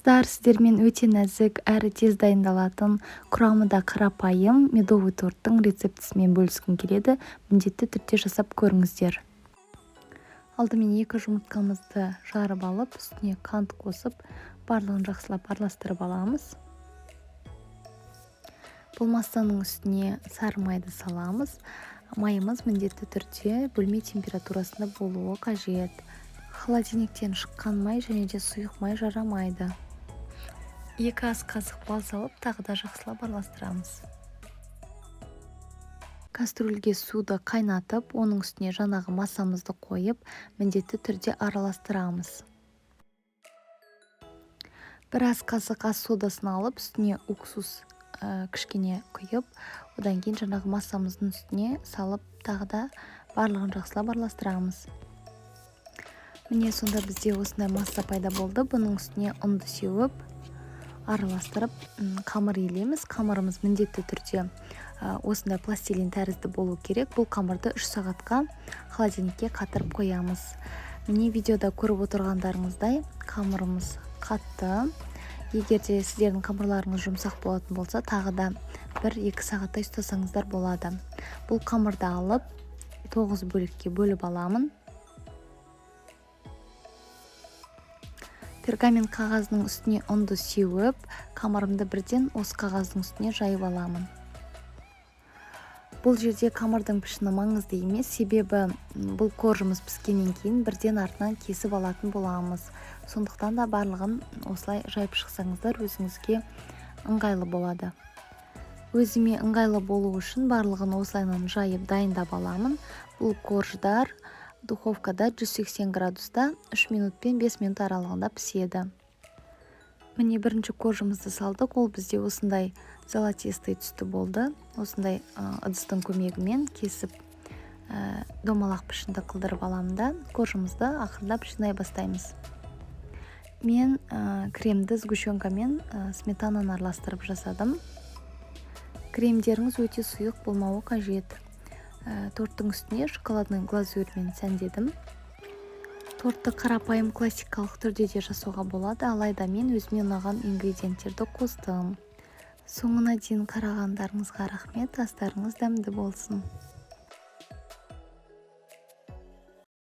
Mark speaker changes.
Speaker 1: Қыздар, сіздермен өте нәзік әрі тез дайындалатын, құрамы да қарапайым медовый торттың рецептісімен бөліскім келеді. Міндетті түрде жасап көріңіздер. Алдымен 2 жұмыртқамызды жарып алып, үстіне қант қосып, барлығын жақсылап араластырып аламыз. Бұл массаның үстіне сары майды саламыз. Майымыз міндетті түрде бөлме температурасында болуы қажет. Холодильниктен шыққан май және де сұйық май жарамайды. 2 ас қасық бал салып, тағы да жақсылап араластырамыз. Кастрюльге суды қайнатып, оның үстіне жаңағы массамызды қойып, міндетті түрде араластырамыз. 1 ас қасық ас содасын алып, үстіне уксус кішкене құйып, одан кейін жаңағы массамыздың үстіне салып, тағы да барлығын жақсылап араластырамыз. Міне, сонда бізде осындай масса пайда болды. Бұның үстіне ұнды сеуіп, араластырып, қамыр илейміз. Қамырымыз міндетті түрде осындай пластилин тәрізді болу керек. Бұл қамырды 3 сағатқа холодильникке қатырып қоямыз. Міне, видеода көріп отырғандарыңыздай, қамырымыз қатты. Егер де сіздердің қамырларыңыз жұмсақ болатын болса, тағы да 1-2 сағаттай ұстасаңыздар болады. Бұл қамырды алып, 9 бөлікке бөліп аламын. Пергамент қағазының үстіне ұнды сеуіп, қамырымды бірден осы қағаздың үстіне жайып аламын. Бұл жерде қамырдың пішіні маңызды емес, себебі бұл коржымыз піскеннен кейін бірден артынан кесіп алатын боламыз. Сондықтан да барлығын осылай жайып шықсаңыздар, өзіңізге ыңғайлы болады. Өзіме ыңғайлы болу үшін барлығын осылайынан жайып дайындап аламын. Бұл корждар духовкада 180 градуста 3 минут пен 5 минут аралығында піседі. Міне, бірінші коржымызды салдық. Ол бізде осындай золотистый түсті болды. Осындай ыдыстың көмегімен кесіп, домалақ пішінді қылдырып аламын да, коржымызды ақырындап жинай бастаймыз. Мен кремді сгущенкамен сметананы араластырып жасадым. Кремдеріңіз өте сұйық болмауы қажет. Торттың үстіне шоколадный глазурьмен сәндедім. Тортты қарапайым классикалық түрде де жасауға болады, алайда мен өзіме ұнаған ингредиенттерді қостым. Соңына дейін қарағандарыңызға рахмет, астарыңыз дәмді болсын.